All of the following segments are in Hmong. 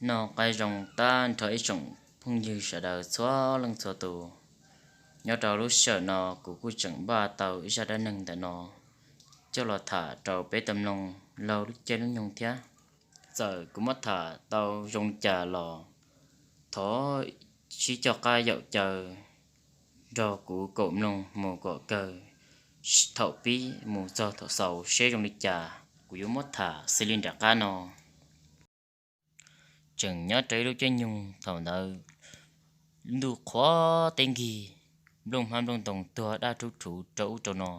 Noj qab zoo tag nrho ib tsoom phooj ywg sawv daws txhua leej txhua tus. Nyob rau lub sij hawm no kuv kuj tseem npaj tau ib zaj dab neeg ntawm no coj los tham rau peb tau mloog laug lub caij lub nyoog thiab. Txawm kuv muab tham tau zoo li cas los thov sib coj qab yaum caw nrog kuv koom mloog mus kom kawg, thaum pib mus txog thaum xaus seb zoo li cas kuv yuav muab tham xws li nram qab no. Tseem nyob rau ib lub caij nyoog thaum ntawd ntuj qhuav teb nkig, nplooj hmab nplooj ntoos tuag daj rhuv rhuv rau ub rau no.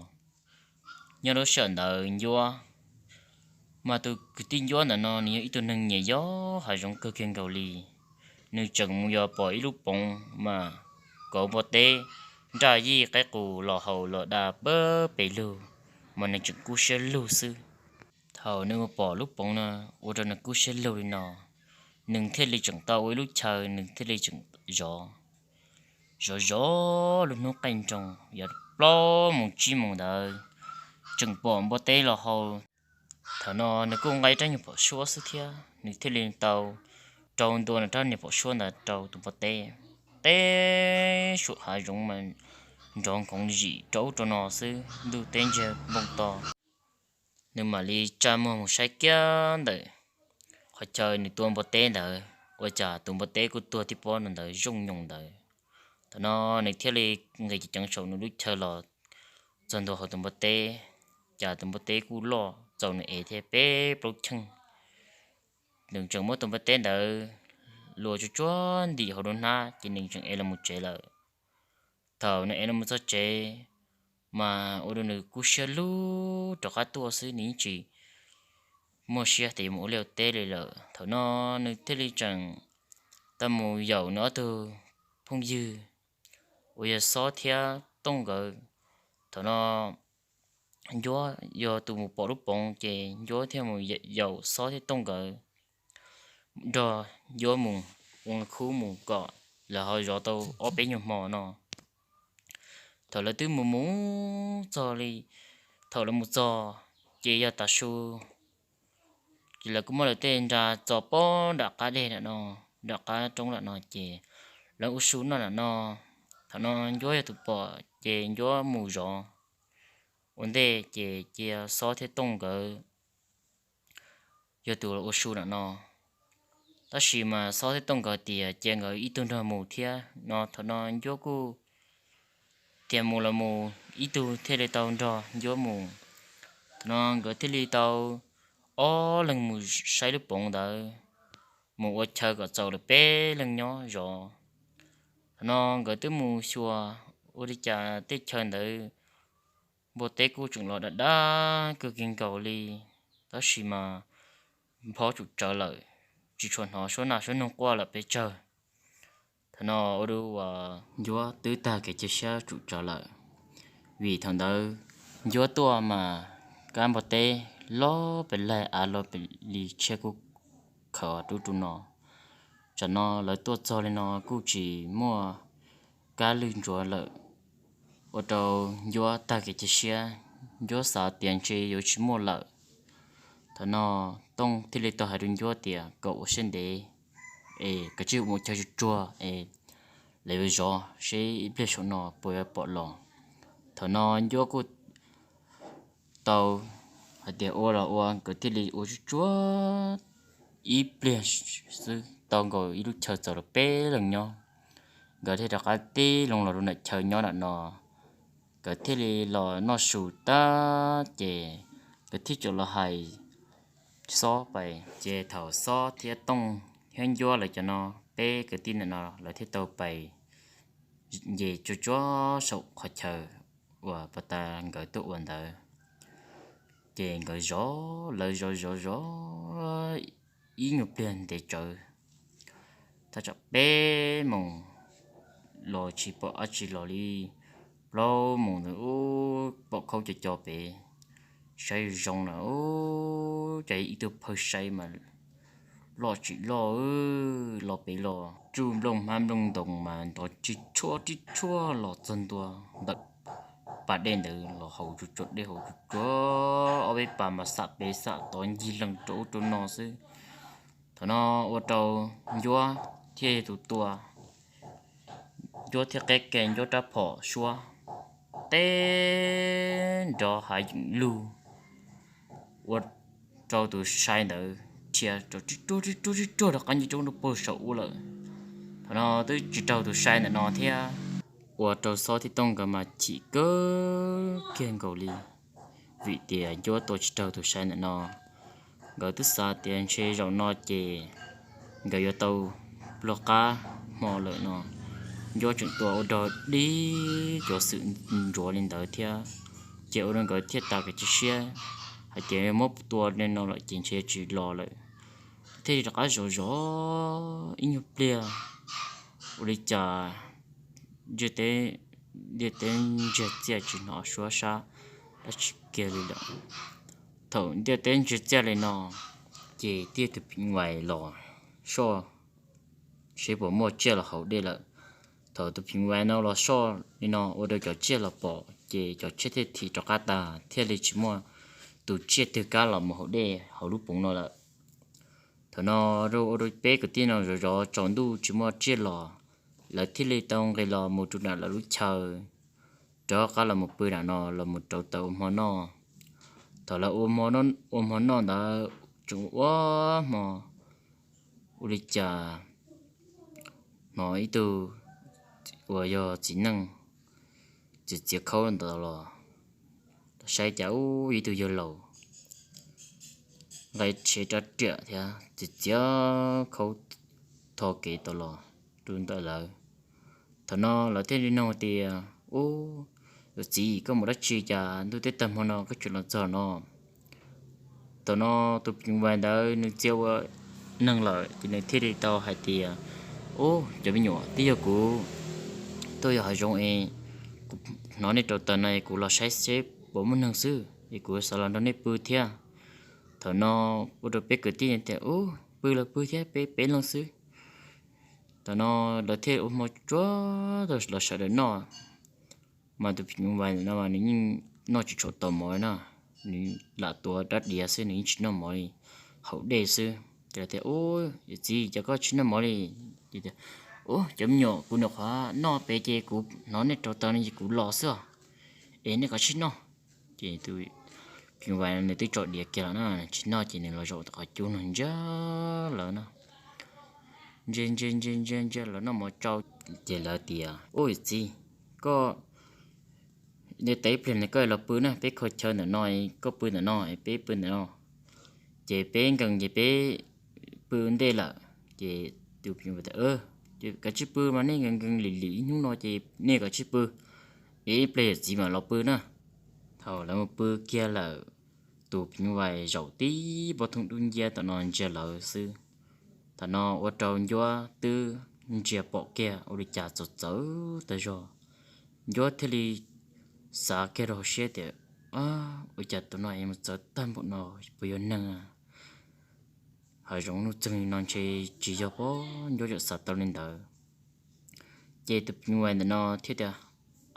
Nyob lub sij hawm ntawd Ncuab, mas tus kwv tij Ncuab ntawm no nws yog ib tug neeg nyiam yos hav zoov kawg kiag nkaus li. Nws tseem mus yos pom ib lub poov mas kauv npua teb nraj yij qaib qus los haus los da pab pes lug, mas nws tseem kub siab lug xwb. Thaum nws mus pom lub poov no ua rau nws kub siab lug li no, nws thiaj li tseem tau ua ib lub chaw, nws thiaj li tseem zov. Zov zov lub hnub qaij nroos yog plaub moos tsib moos ntawd, tseem pom npua teb los haus. Thaum no nws kuj nqa rab nyuag phom suab xwb thiab, nws thiaj li tau rau ntua nws rab nyuag phom suab ntawd rau tus npua teb. Teb suam hav zoov mas nrov nkoov zim rau ub rau no xwb, ntuj teb ntsiag npoo to. Nws mam li tsa muag mus saib kiag ntawm qhov chaw nws tua npua teb ntawd, ua cas tus npua teb kuj tuag tib pob nrho ntawd zoo nyoos ntawd. Thaum no nws thiaj li nqis ceev ceev saum nws lub chaw los txog ntua hauv tus npua teb, cas tus npua teb kuj loj txaus nws ev thiab peb plaub cheej. Nws tseem muab tus npua teb ntawd luas tsuag tsuag ntim hauv lub hnab ces nws tseem ev los mus tsev lawm. Thaum nws ev los mus txog tsev, mas ua rau nws kub siab lug rov qab tuaj xwb, nws yeej tsis muaj siab tias yuav mus ua liaj ua teb li lawm. Thaum no nws thiaj li tseem tau mus yaum nws ob tug phooj ywg uas yog Xob thiab Tooj nkawd. Thaum no Ncuab yog tus mus pom lub poov ces Ncuab thiaj mus yaum Xob thiab Tooj nkawd nrog Ncuab mus ua khub mus kom lawv ho zov tau ob peb nyuag hmo no. Thaum lawv twb mus mus txog li, thaum lawv mus txog ces yog tav su, ces lawv kuj muab lawv tej nra txo pob nram qab dej nram no, nram qab roob nram no ces lawv ua su noj nram no. Thaum no Ncuab yog tus pom ces Ncuab mus zov ua ntej ces cia Xob thiab Tooj nkawd yog tus ua su nram no. Tab sis mas Xob thiab Tooj nkawd tias cia nkawd ib tug nrog mus thiab no, thaum no Ncuab kuj tias mus los mus, ib tug thiaj li tau nrog Ncuab mus. Thaum no nkawd thiaj li tau ob leeg mus saib lub poov ntawd, mus ua chaw kom txaus lawv peb leeg nyob zov. Thaum no nkawd twb mus xyuas ua li cas tej chaw ntawd npua teb kuj tseem los daj daj kawg kiag nkaus li, tab sis mas nphob tsum tsawv lawm, tsis tshua hnov suab naj suab noog quaj lawm pes tsawg. Thaum no ua rau uas Ncuab twb tag kev cia siab tsum tsawv lawm, vim thaum ntawd Ncuab tuaj mas kab npua teb loj pes laig av los pes li tshiab kuj khaws rub rau no. Tsam no lawv tuaj txog li no kuj tsis muaj kab lwj ntsuav lawm, ua rau Ncuab tag kev cia siab, Ncuab xav tias ntshe yuav tsis muaj lawm. Thaum no Tooj thiaj li tau hais rau Ncuab tias kom ua siab ntev es koj tsij mus chaw tsuag tsuag es lawv yuav zov seb ib pliag saum no puas yuav pom los. Thaum no Ncuab kuj tau hais tias ua los ua, nkawd thiaj li ua tsuag tsuag ib pliag xwb tau nkaus ib lub chaw txaus lawv peb leeg nyob. Nkawd thiaj rov qab tib loo los rau nram chaw nyob nram no, nkawd thiaj li los noj su tag ces nkawd thiaj tsam los hais Xob pais. Ces thaum Xob thiab Tooj thiab Ncuab lawv cov no, peb kwv tij ntawm no lawv thiaj tau pais nce tsuag tsuag saum qhov chaw uas pas tas nkawd tuaj ua ntawd. Ces nkawd zov, lawv zov zov zov ib nyuag pliag ntev tsawv, thaj tsam peb moos los tsis pom dab tsi los li. Plaub moos ntawd ub pom khaub co co pem, saib zoo zoo na ub, cas ib tug phawj saib mas loj tsis loj, los pem los tsuj nplooj hmab nplooj ntoos mas ntov tib tshuaj tib tshuaj los txog ntua ntawm pas dej ntawd los haus tsuag tsuag dej haus tsuag tsuag, ob peb pas mas xam pem xam tod ncig lees rau ub rau no xwb. Thaum no ua rau Ncuab thiaj tus tua, Ncuab thiaj qeb ke Ncuab rab phom suab teb nrov hav yeem lug, ua rau tus sai ntawd rhia rau tib ruag tib ruag tib ruag rov qab nce roob rau puag saum ub lawm. Thaum no twb tsis raug tus sai ntawm no thiab, ua rau Xob thiab Tooj nkawd mas chim kawg kiag nkaus li, vim tias Ncuab tua tsis raug tus sai ntawm no. Nkawd twb xav tias ntshe zaum no ces nkawd yuav tau pluag qab hmo lawm no, Ncuab tseem tua ua dog dig cov xwm ntsuav li ntawd thiab, ces ua rau nkawd thiaj tas kev cia siab hais tias muab tua li no lawm ces ntshe tsis los lawm. Thiaj li rov qab zov zov ib nyuag pliag, ua li cas ntiaj teb ntsiag txiaj tsis hnov suab sab dab tsi kiag li lawm. Thaum ntiaj teb ntsiag txiaj li no, ces thiaj tus phim vais los soj seb puas muaj tsiaj los haus dej lawm. Thaum tus phim vais no los soj li no ua rau cov tsiaj los pom ces cov tsiaj thiaj thim rov qab tas thiaj li tsis muaj tus tsiaj twg kam los mus haus dej hauv lub poov no lawm. Thaum no ua rau peb kwv tij no zov zov tsaus ntuj tsis muaj tsiaj los, lawv thiaj li tau nqis los mus rau nram lawv lub chaw, rov qab los mus pw nram no los mus rauv taws ua hmo noj. Thaum lawv ua hmo noj ntawd tseem ua hmo, ua li cas hnov ib tug uas yog txiv neej txiav txiav khaub ntawd los, saib cas ub ib tug yawg laus nqa tsheb rab riam thiab txiav txiav khaub tho kev tau los rau ntawm lawv. Thaum no lawv thiaj li nug tias, Ub, yawm txiv, koj mus dab tsi cas ntuj teb tag hmo no koj tseem los txog no? Thaum no tus phim vais ntawd nws txia ua neeg lawm ces nws thiaj li tau hais tias, Ub, cov me nyuam, twb yog kuv tuaj yos hav zoov es kuv hnov nej rauv taws no es kuv los saib seb puas muaj neeg xwb es kuv xav los nrog nej pw thiab. Thaum no ua rau peb kwv tij tias, Ub, pw los pw thiab, peb peb leeg xwb. Thaum no lawv thiaj ua hmo tsuag tsuag tau los sawv daws noj. Mas tus phim vais no mas nws yeej noj tsis tshua tau mov na, nws lam tuav rab diav xwb, nws yeej tsis noj mov li, haus dej xwb. Ces lawv tias, Ub, yawm txiv, cas koj tsis noj mov li? Ces tias, Ub, cov me nyuam, kuv nyuam qhuav noj pem ces kuv hnov nej rauv taws no ces kuv los xwb os, es nej kav tsij noj. Ces tus phim vais nws twb tso diav kiag los na, tsis noj ces nws los zaum qhov cub no ntsia lawv no, ntsia ntsia ntsia ntsia ntsia lawv noj mov tsau. Ces lawv tias, Ub, yawm txiv, koj ntiaj teb ib pliag no koj los pw na, peb kho chaw ntawm no, koj pw ntawm no, peb pw ntawm no, ces peb nkees ces peb pw ntej lawm. Ces tus phim vais tias, Kav tsij pw mas, nej nkees nkees lim lim ib hnub no ces nej kav tsij pw, ib pliag yawm txiv mam los pw na. Thaum lawv mus pw kiag lawm, tus phim vais zaum tib pob thooj dub nciab tom no ntsia lawv xwb. Thaum no ua rau Ncuab twb ntsia pom kiag ua li cas txawv txawv tag zog. Ncuab thiaj li xav kiag rau hauv siab tias, Ua cas tus no es mus txawv tag npaum no, puas yog neeg? Hav zoov nuj txeeg li no ntshe tsis yog pob. Ncuab tseem xav tau li ntawd. Ces tus phim vais ntawm no thiaj tias,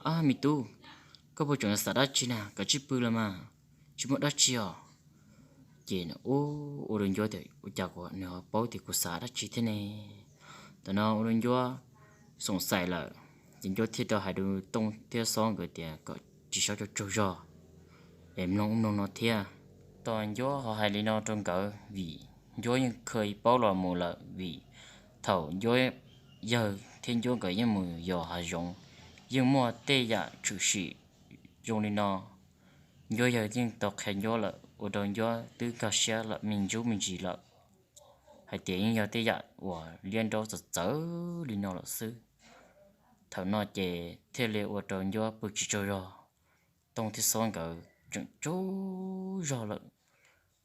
Ab, me tub, koj puas tseem xav dab tsi na? Kav tsij pw los mas, tsis muaj dab tsi os. Ces ua rau Ncuab tias, Ua cas nws ho paub tias kuv xav dab tsi thiab ne? Thaum no ua rau Ncuab xoom xaim lawm, ces Ncuab thiaj rau hais rau Tooj thiab Xob nkawd tias kom tsis txhob tsaug tsaug zog es mloog ub mloog no thiab. Tos Ncuab ho hais li no rau nkawd vim Ncuab yeej kheev paub los mus lawm, vim thaum Ncuab yawg thiab Ncuab nkawd yeej mus yos hav zoov, yeej muaj tej yam tshwm sim zoo li no. Ncuab yawg yeej tau qhia Ncuab lawm, ua rau Ncuab twb nkag siab lawm me ntsuj me ntsis lawm, hais tias yeej yog tej yam uas liab nraub txawv txawv li no lawm xwb. Thaum no ces thiaj li ua rau Ncuab pw tsis tsaug zog, Tooj thiab Xob nkawd tseem tsaug zog lawm.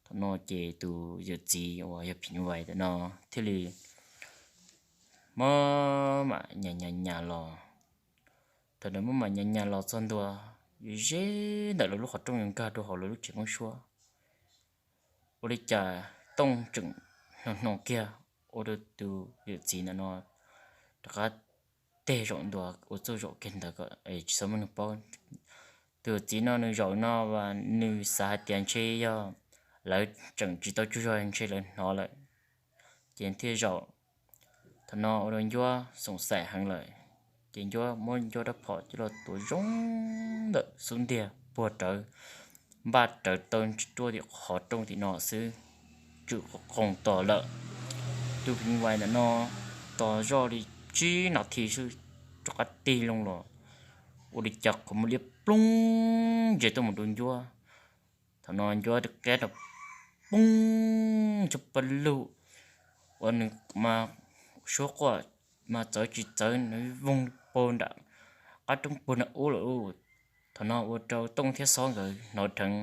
Thaum no ces tus yawm txiv uas yog phim vais ntawm no thiaj li maj mam nyas nyas nyas los. Thaum nws maj mam nyas nyas los txog ntua ze ntawm lawv lub qhov rooj yuav nkag rau hauv lawv lub tsev poob suab, ua li cas Tooj tseem hnoos hnoos kiag, ua rau tus yawm txiv ntawm no rov qab teg zaum ntua ua txuj zaum kiag ntawd kom tsis txhob muaj neeg paub. Tus yawm txiv no nws zaum no as nws xav hais tias ntshe yog lawv tseem tsis tau tsaug zog ntshe lawv hnov lawm. ces thiaj zaum. Thaum no ua rau Ncuab xoom xaim heev lawm, ces Ncuab muab Ncuab rab phom coj los tuav zoo ntawm xub ntiag puag rawv, npaj rawv taw ruaj tim qhov rooj tim no xwb, tswm qoos tos lawm. Tus phim nyuj vais ntawm no tos zoj li tsib nas this xwb, rov qab tig loo los ua li cas qhov muag liab ploog ntsia tuaj mus rau Ncuab. Thaum no Ncuab qab rau poob tshaj paj lug, ua nws mas suab quaj mas txawv tsis txawv nws voog pag nram qab roob puag nram ub lawm. Thaum no ua rau Tooj thiab Xob nkawd hnov dheev,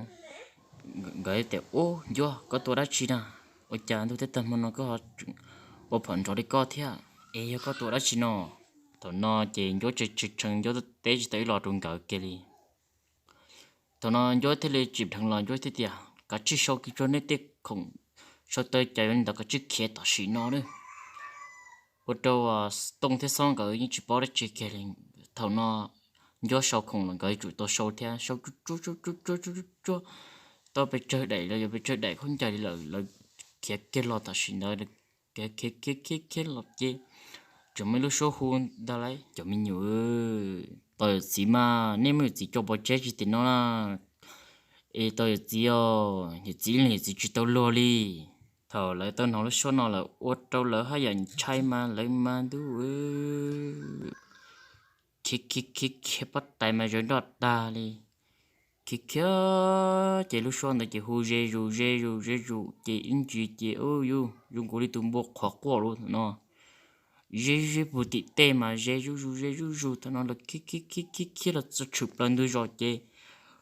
nkawd tias, Ub, Ncuab, koj tua dab tsi na? Ua cas ntuj teb tag hmo no koj ua phom nrov li koj thiab? Es yog koj tua dab tsi no? Thaum no ces Ncuab tshee tshee Ncuab teb tsis tau ib los rau nkawd kiag li. Thaum no Ncuab thiaj li tsim dheev los Ncuab thiaj tias, Kav tsij sau kiag rau nej tej khoom, sau taw cas yuav li ntawd kav tsij khiav tam sim no na. Ua rau Tooj thiab Xob nkawd yeej tsis paub dab tsi kiag li. Thaum no Ncuab sau khoom los nkawd tsum tau sau thiab, sau tsuj tsuj tsuj tsuj tsuj tsuj tsuj, tau pes tsawg daim los yuav pes tsawg daim khaub ncaws li lawm, lawv khiav kiag los tam sim ntawd, khiav khiav khiav khiav los ces tseem muaj ib lub suab hu ntag lauj, Cov me nyuam, tos yawm txiv mas, nej muab yawm txiv coj pov tseg tsis tim no na. Es tos yawm txiv os, yawm txiv, yawm txiv tsis tau luag li. Thaum lawv tau hnov lub suab no lawm ua rau lawv haj yam ntshai mas lawv mas ntuj, khiav khiav khiav khiav pob tais mas zawv nroj tag li. Khiav khiav ces lub suab ntawd ces hu ze zus ze zus ze zus ces ib ntsis ces ub yus zoo nkaus li tus npua qhuav quaj lawm no. Ze ze puag tim tej mas ze zuj zus ze zuj zus, thaum no lawv khiav khiav khiav khiav khiav los txog tshwm plaws ntug zos ces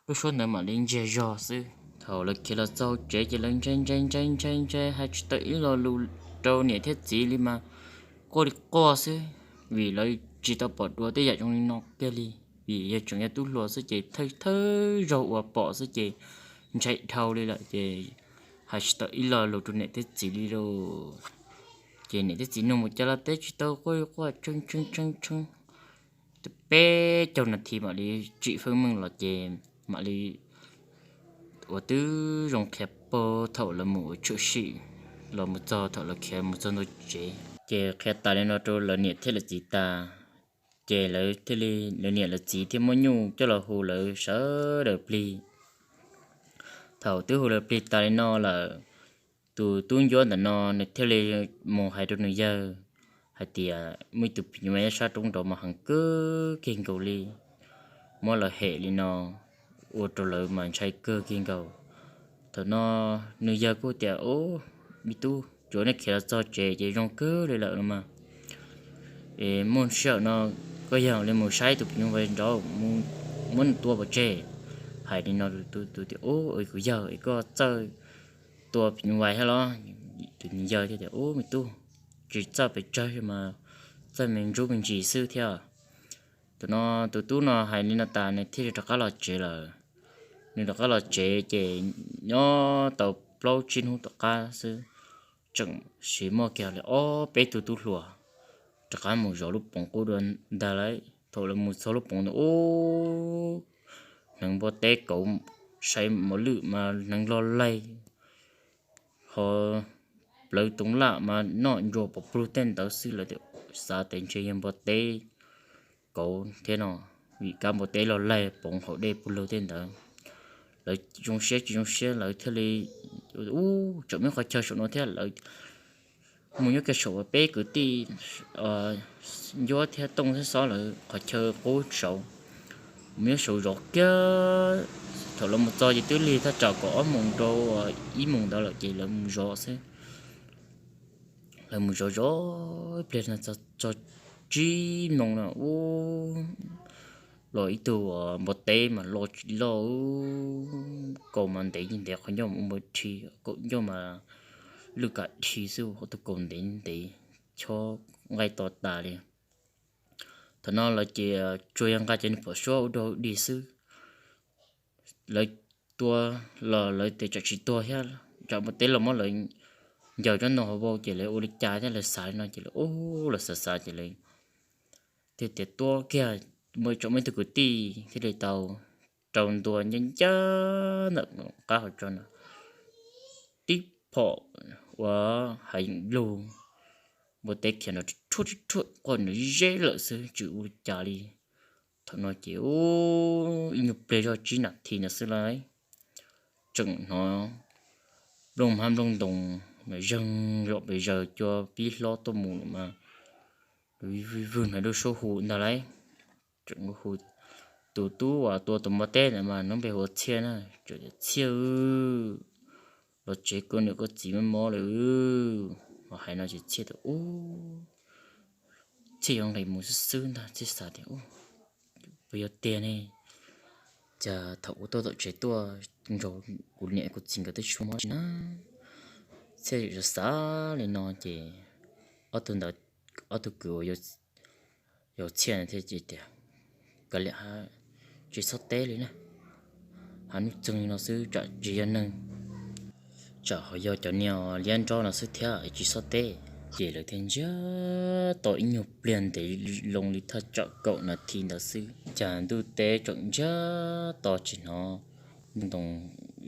lub suab ntawd mam li ntsiag zog xwb. Thaum lawv khiav los txog tsev ces lawv ntshai ntshai ntshai ntshai ntshai hais tsis tau ib lo lus rau niam thiab txiv li mas quaj li quaj xwb, vim lawv tsis tau pom dua tej yam zoo li no kiag li. Vim yog tseem yog tub hluas xwb ces thawj thawj zaug uas pom xwb ces ntshai dhau li lawm ces hais tsis tau ib lo lus rau niam thiab txiv li lauj. Ces niam thiab txiv nug mus cas los teb tsis tau, quaj quaj tshee tshee tshee tshee. Peb caug nas this mam li tsim feeb meej los ces mam li ua tib zoo qhia pag thaum lawv mus ua tshwm sim los mus txog thaum lawv khiav mus txog ntua tsev. Ces qhia tas li no rau lawv niam thiab lawv txiv tas, ces lawv thiaj li, lawv niam lawv txiv thiaj muab nyuj coj los hu lawv sawv daws plig. Thaum twb hu lawv plig tas li no lawm, tus tub Ncuab ntawm no nws thiaj li mus hais rau nws yawg hais tias muaj ib tug phim nyuj vais nyob sab roob nrad mas heev kawg kiag nkaus li, muab lawv hem li no ua rau lawv mas ntshai kawg kiag nkaus. Thaum no nws yawg kuj tias, Ub, me tub, tsuav nej khiav los txog tsev ces zoo kawg li lawm no mas. Es muaj sij hawm no koj yawg li mus saib tus phim nyuj vais nrad, muab nws tua pov tseg. Hais li no tus tias, Ub, kuv yawg es koj txawj tua phim nyuj vais thiab los? Tus yawg thiaj tias, Ub, me tub, tsis txawj pes tsawg mas txawj me ntsuj me ntsis xwb thiab. Thaum no tus tub no hais li no tas nws thiaj li rov qab los tsev lawm. Nws rov qab los tsev ces nyob tau plaub tsib hnub tom qab xwb, tseem siv muaj kiag li ob peb tug tub hluas rov qab mus zov lub poov qub dua ntag lauj. Thaum lawv mus txog lub poov ntawd ub, hneev npua teb kauv, saib mos lwj mas hneev loj laig, ho plawv toov laj mas noj ntsuag pov plug tej ntawd xwb. Lawv xav tias ntshe yog npua teb kauv thiab no, vim kab npua teb loj laig poov hauv dej puag lug tej ntawd. Lawv zoo siab tsis zoo siab lawv thiaj li, ub, tseem muaj qhov chaw saum no thiab. Lawv mus nyob kiag saum uas peb kwv tij Ncuab thiab Tooj thiab Xob lawv qhov chaw qub saud, mus nyob saud zov kiag. Thaum lawv mus txog ces twb lig thaj tsam kaum ob moos rau ib moos ntawd lawm ces lawv mus zov xwb. Lawv mus zov zov ib pliag no txog tsib moos no ub, los ib tug npua teb mas loj tsis loj, kaus mas ntev ntev, qhov ncauj mas ua npua rhi, kaum ncauj mas lwj kam rhi xwb, ho tus kaus ntev ntev, chob nqaij to tas li. Thaum no lawv ces tsuas yog nqa cov niag phom suab ua dog dig xwb. Lawv tua los lawv tias tsam tsis tuag thiab, tsam npua teb los muab lawv ncaws tsob ntoo hauv vau ces lawv ua li cas thiab, lawv xav li no ces lawv ub, lawv xav xav ces lawv thiaj tias tua kiag. Muaj tsoom muaj ib tug kwv tij thiaj li tau rau ntua ncaj ncaj ntawm qab hauv tso ntawd tib phom uas hais lug npua teb khiav nrov rhuaj rhuaj quaj nrov zeb lawm xwb tsis ua li cas li. Thaum no ces ib nyuag pliag zoj tsib nas this ntawd xwb lauj, tseem hnov nplooj hmab nplooj ntoos mas zeeg zom pes zaws cua pib hlob tuaj mus lawm mas, vwg vwg hnav dua suab hu ntag lauj. Tseem hu, tus tub uas tua tus npua teb ntawd mas nws npe hu ua Txhiaj na, tseem tias, Txhiaj, los tsev koj niam koj txiv mob mob lawm. Hos hais no ces Txhiaj tias, Ub, Txhiaj yuav nqis mus xwb xwb ntag. Txhiaj xav tias, Ub, puas yog tiag ne? Cas thaum kuv tuaj tom tsev tuaj nrog kuv niam kuv txiv nkawd twb tsis mob tsi na. Txhiaj xav xav li no ces ob tug ntawd, ob tug kwv uas yau Txhiaj thiaj tias, Kav liam, tsis txhob teb li na, hab nuj txeeg li no xwb tsam tsis yog neeg, tsam ho yog cov niag liab nrob no xwb thiab, tsis txhob teb. Ces lawv thiaj ntsiag to ib nyuag pliag ntev loo li thaj tsam kaum nas this ntawd xwb, cas ntuj teb tseem ntsiag to tsis hnov nplooj ntoos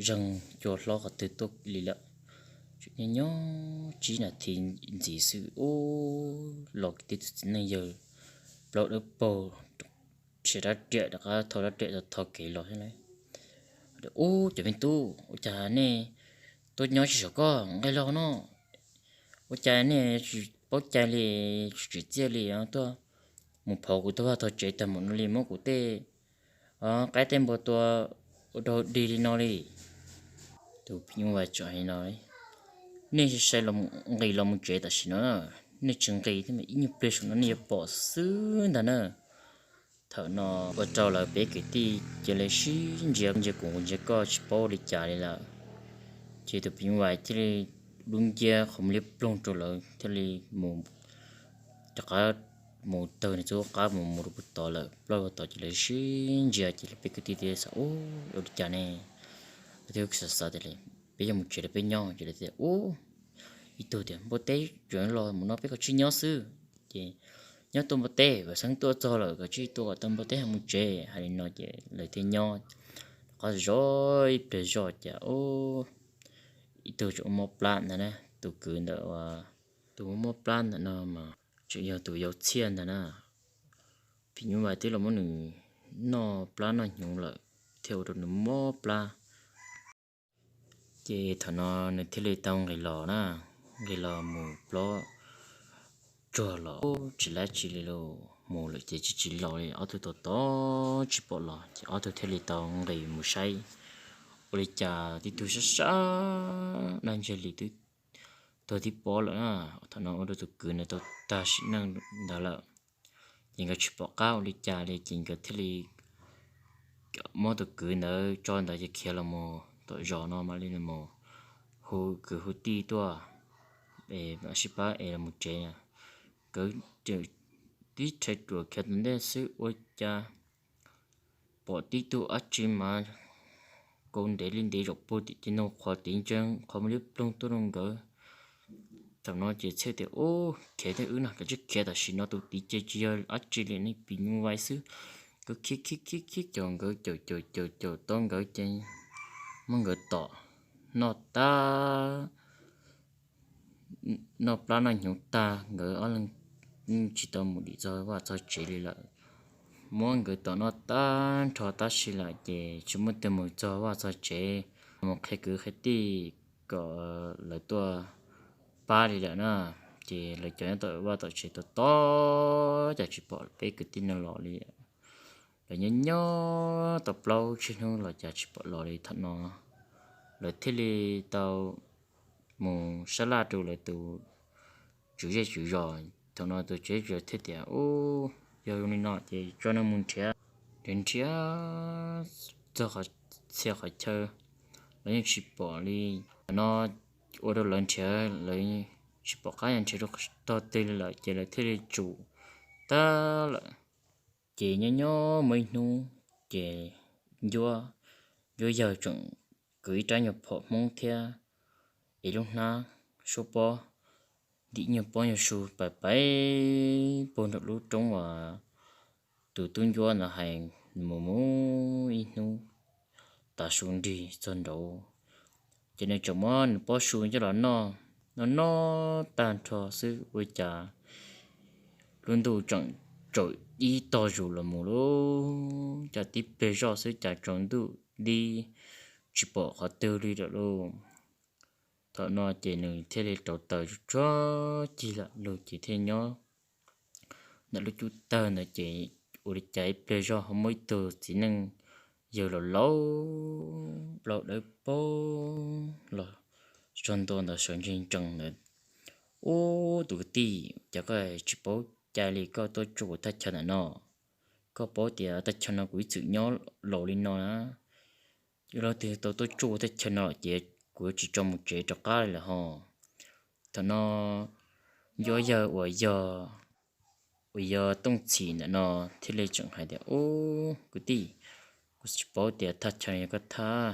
zeeg cua hlob qhov twg tuaj li lawm. Tseem nyob nyob tsib nas this ntxiv xwb ub, los tib tug txiv neej yawg plaub dawb paug, rhiav rab riam rov qab thau rab riam tau tho kev los thiab lauj. Ub, cov me tub, ua cas nej tuaj nyob tsis saum koj nqe los no? Ua cas nej tsis paub cai li, tsis tsim txiaj li, tuaj mus phov kuv tau vaj tau tsev tag mus no li, muab kuv tej qaib tej npua tua ua rau dig li no li? Tus phim nyuj vais tseem hais no, Nej sai sai los nqis los mus tsev tam sim no, nej tsis nqis thiab mas ib nyuag pliag saum no nej yuav pom xwb ntag na. Thaum no ua rau lawv peb kwv tij cia li sib ntsia, ntsia kuv ntsia koj tsis paub ua li cas li lawm. Ces tus phim nyuj vais thiaj li dub nciab qhov muag liab ploog rau lawv thiaj li mus rov qab mus tawg nws txoj qab mus mus rau puag tod lawm. Plaub puag tod ces lawv sib ntsia ces lawv peb kwv tij thiaj xav, Ub, ua li cas ne? Lawv thiaj xav xav tias, Peb yuav mus tsev los peb nyob? Ces lawv tias, Ub, ib tug tias, Npua teb tseem los mus no peb kav tsij nyob xwb. Ces nyob tua npua teb, vam xeeb tuaj txog lawm, kav tsij tua kom tau npua teb ho mus tsev. Hais li no ces lawv thiaj nyob rov qab zov ib pliag zoj cas ib tug tseem mob plab ntag na. Tus kwv ntawd, tus mob plab ntawm no mas tseem yog tus yau Txhiaj ntag na. Phim nyuj vais twb los muab nws noj plab noj hnyuv lawm thiaj ua rau nws mob plab. Ces thaum no nws thiaj li tau nqis los na, nqis los mus plob tsuag los tsis lab tsi li los mus lawm ces tsis tsis los li. Ob tug tos tos tsis pom los ces ob tug thiaj li tau nqis mus saib ua li cas tib tug sab sab daj ntseg li twb tuag tib pob lawm na. Thaum no ua rau tus kwv ntawd tau tag sim neej ntawd lawm. Ces nkawd tsis pom qab ua li cas li ces nkawd thiaj li muab tus kwv ntawd tso ntawd ces khiav los mus tom zos no mam li mus hu kwv hu tij tuaj es mam sib pab es los mus tsev. Nkawd tib rhais ruam khiav tom ntej xwb ua cas pom tib tug dab tsi mas kaus ntev li ntev zaum puag tim ces nug qhov tid ntsees qhov muag liab ploog tuaj rau nkawd. Thaum no ces Txhiaj tias, Ub, khiav thiab wb no, kav tsij khiav tam sim no, tus tid ces tsis yog dab tsi li, nej phim nyuj vais xwb. Nkawd khiav khiav khiav khiav caum nkawd, caum caum caum caum tau nkawd ces muab nkawd tom noj tag, noj plab noj hnyuv tag, nkawd ob leeg tsis tau mus dim txog vaj txog tsev li lawm. Muab nkawd tom noj tag nrho tab sis lawm ces tsis muaj tus mus txog vaj txog tsev, mus qhia kwv qhia tij kom lawv tuaj pab li lawm na. Ces lawv cov nyob tom vaj tom tsev tos tos cas tsis pom peb kwv tij no los li. Lawv nyob nyob tau plaub tsib hnub los cas tsis pom los li. Thaum no lawv thiaj li tau mus sab laj rau lawv tus tswv zej tswv zos. Thaum no tus tswv zej tswv zos thiaj tias, Ub, yog zoo li no ces tso neeg mus nrhiav, nrhiav nrhiav txog qhov txhia qhov chaw los yeej tsis pom li. Thaum no ua rau lawv nrhiav lawv tsis pom qab yuav nrhiav rau tog twg li lawm ces lawv thiaj li tsum tag lawm. Ces nyob nyob muaj ib hnub ces Ncuab, Ncuab yawg tseem kwv ib rab nyuag phom Hmoob thiab ev lub hnab suab pob, ntim nyuag pob nyuag su pais pais puag nram lub roob uas tus tub Ncuab ntawd hais mus mus ib hnub tav su nrig txog nraud, ces nws tseem muab nws pob su coj los noj. no no tag nrho xwb ua cas lub ntuj tseem tsaus ib tog zus los mus lub cas tib pliag zoj xwb cas tsaus ntuj dib tsis pom qhov twg li lawm lauj. Thaum no ces nws thiaj li rauv taws tsuag cig lam lug ces thiaj nyob ntawm lub cub tawg ntawd ces ua li cas ib pliag zoj ho muaj ib tug txiv neej yawg laus laus plaub dawb paug los txog ntua ntawd sawv ntsees ntsees ntawd. Ub, tus kwv tij, cas koj tsis paub cai li koj tuaj tsuj kuv thaj chaw ntawm no? Koj paub tias thaj chaw no kuv ib txwm nyob laus li no na. Yog leej twg tau tuaj tsuj kuv thaj chaw no ces kuv yuav tsis tso mus tsev rov qab li lawm hos. Thaum no Ncuab Yawg uas yog, uas yog Tooj Txhim ntawm no thiaj li tseem hais tias, Ub, kwv tij, kuv tsis paub tias thaj chaw no yog koj thaj.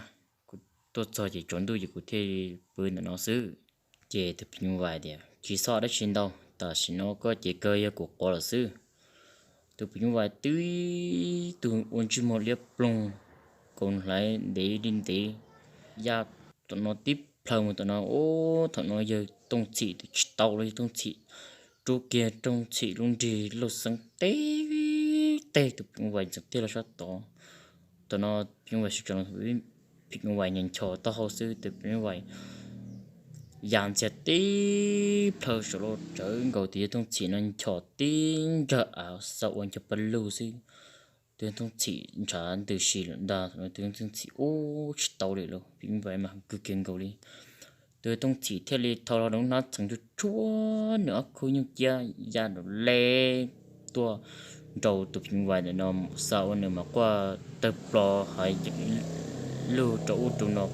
Kuv tuaj txog ces tsaus ntuj ces kuv thiaj li pw ntawm no xwb. Ces tus phim nyuj vais tias, Tsis txhob dab tsi ntau, tam sim no koj ces kawg yog kuv quav lawm xwb. Tus phim nyuj vais twb tug ua ntsej muag liab ploog, kaus hlaiv ntev li ntev, ya tom no tib plhaw mus tom no. Ub, thaum no yawg Tooj Txhim twb tsis tau los, yawg Tooj Txhim rub kiag Tooj Txhim lub nrig lauj xeeb teb teg tus phim nyuj vais ntxeev tiag los sab tod. Thaum no phim nyuj vais sawv tsees, phim nyuj vais nyob nchos taub hau xwb, tus phim nyuj vais ya ntxiag tib plhaw saum los tsawv nkaus tus yawg Tooj Txhim no nchos tib ntsag av xa ua ncho paj lug xwb. Tus yawg Tooj Txhim ntshav ntws si lawm ntag. Thaum no tus yawg Tooj Txhim ub tsis tau li lawm, phim nyuj vais mas kawg kiag nkaus li. Tus yawg Tooj Txhim thiaj li thau hlo nws hnab txeev tsuag tsuag nws ob khub nyuj ciab ya nraum le tuaj nraud tus phim nyuj vais ntawm no, xa ua nws mas quaj tawg plo hav yeem lug rau ub rau no,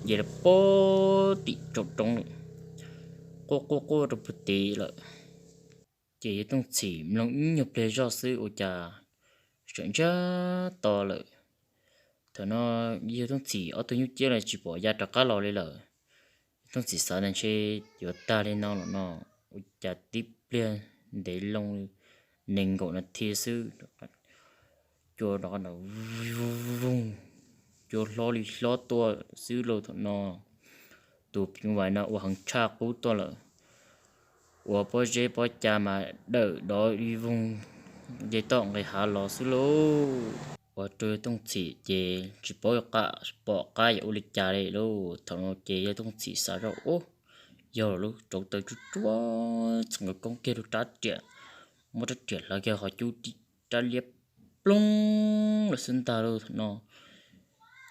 nce rau pem tim tsaus roob lawm, quaj quaj quaj rau puag tid lawm. Ces yawg Tooj Txhim mloog ib nyuag pliag zoj xwb ua cas tseem ntsiag to lawm. Thaum no yawg Tooj Txhim ob tug nyuj ciab los tsis pom ya rov qab los li lawm. Yawg Tooj Txhim xav tias ntshe yuav tag li no lawm no, ua cas tib pliag ntev loo nees nkaum nas this xwb, cua rov qab nrov voog, cua hlob li hlob tuaj xwb lauj. Thaum no tus phim nyuj vais no ua heev tshaj qub tuaj lawm, ua pob zeb pob ca mas dawm dov li voog nce toj nqis hav los xwb lauj. Ua rau yawg Tooj Txhim ces tsis paub qab pom qab yuav ua li cas li lauj. Thaum no ces yawg Tooj Txhim xav zoj ub, yog lub rauv taws tsuag tsuag txog nkaus koob kiag lub rab riam, muab rab riam hlawv kiag qhov cub rab liab ploog lawm xwb ntag lauj. Thaum no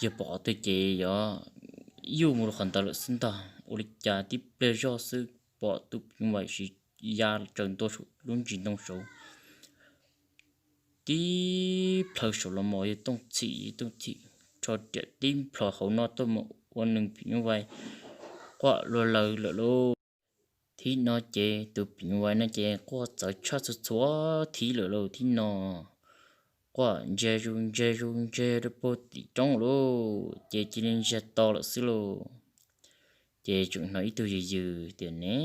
yawg pom qhov twg ces yuav yuj mus rau qhov ntawd lawm xwb ntag. Ua li cas tib pliag zoj xwb pom tus phim nyuj vais siv ya tsaws ntua lub ntsis ntoo saud, tib plhaw saum los mos yawg Tooj Txhim, yawg Tooj Txhim rho riam tib plhaw hauv no tuaj mus ua nws phim nyuj vais quaj luag laws lawm lauj. Thib no ces tus phim nyuj vais no ces quaj txawv tshaj txhua txhua thib lawm lauj. Thib no quaj ntsia zus ntsia zus ntsia rau puag tim roob lauj, ces cia li ntsiag to lawm xwb lauj. Ces tseem hnov ib tug yws yws tias, Ne,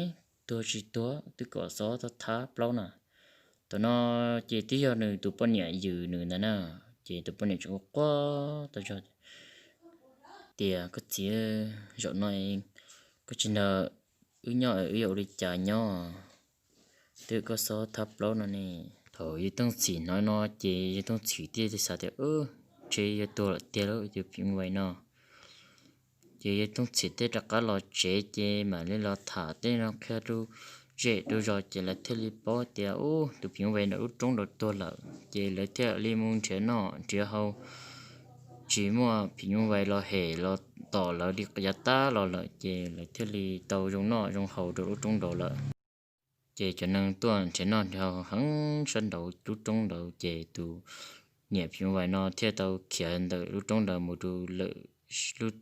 tuag tsis tuag twb kom xob thab thab plaub na. Thaum no ces twb yog nws tus poj niam yws nws ntag na. Ces tus poj niam tseem quaj quaj tas zog tias, Koj txiv, zaum no koj tsis nrog wb nyob wb yuav ua li cas nyob? Twb koj xob thab plaub no ne. Thaum yawg Tooj Txhim hnov no ces yawg Tooj Txhim thiaj li xav tias, Ub, ntshe yog tuag lawm tiag lauj tus phim nyuj vais no. Ces yawg Tooj Txhim thiaj rov qab los tsev ces mam li los tham tej no qhia rau zej rau zos ces lawv thiaj li paub tias, Ub, tus phim nyuj vais ntawm lub roob nraud tuag lawm. Ces lawv thiaj li mus nrhiav noj nrhiav haus, tsis muaj phim nyuj vais los hem los tom lawv li yav tag los lawm ces lawv thiaj li tau zoo noj zoo haus rau lub roob nraud lawm. Ces cov neeg tuaj nrhiav noj nrhiav haus heev sab nraud lub roob nraud ces tus niam phim nyuj vais no thiaj tau khiav ntawm lub roob nraud mus rau lwm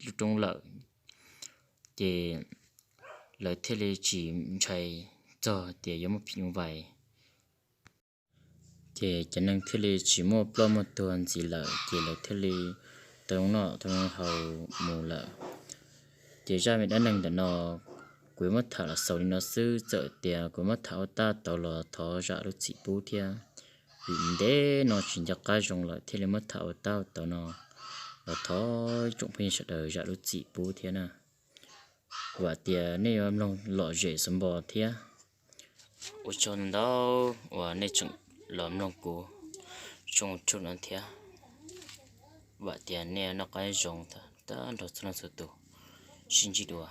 lub roob lawm. Ces lawv thiaj li tsis ntshai txog tias yuav muaj phim nyuj vais. Ces cov neeg thiaj li tsis muaj ploj muaj tuag ntxiv lawm ces lawv thiaj li tau zoo noj tau zoo haus mus lawm. Ces zaj me dab neeg ntawm no kuv yuav muab tham los xaus li no xwb, txawm tias kuv muab tham ua tab tau los thov zam lub txim pub thiab. Vim ntev no tsis nco qab zoo lawm thiaj li muab tham ua tab ua tau no, los thov tsoom phooj ywg sawv daws zam lub txim pub thiab na. Vam tias nej yuav mloog lom zem xwb npo thiab. Ua tsaug ntau uas nej tseem los mloog kuv tshooj YouTube no thiab. Vam tias nej noj qab nyob zoo tag nrho txhua leej txhua tus. Sib ntsib dua.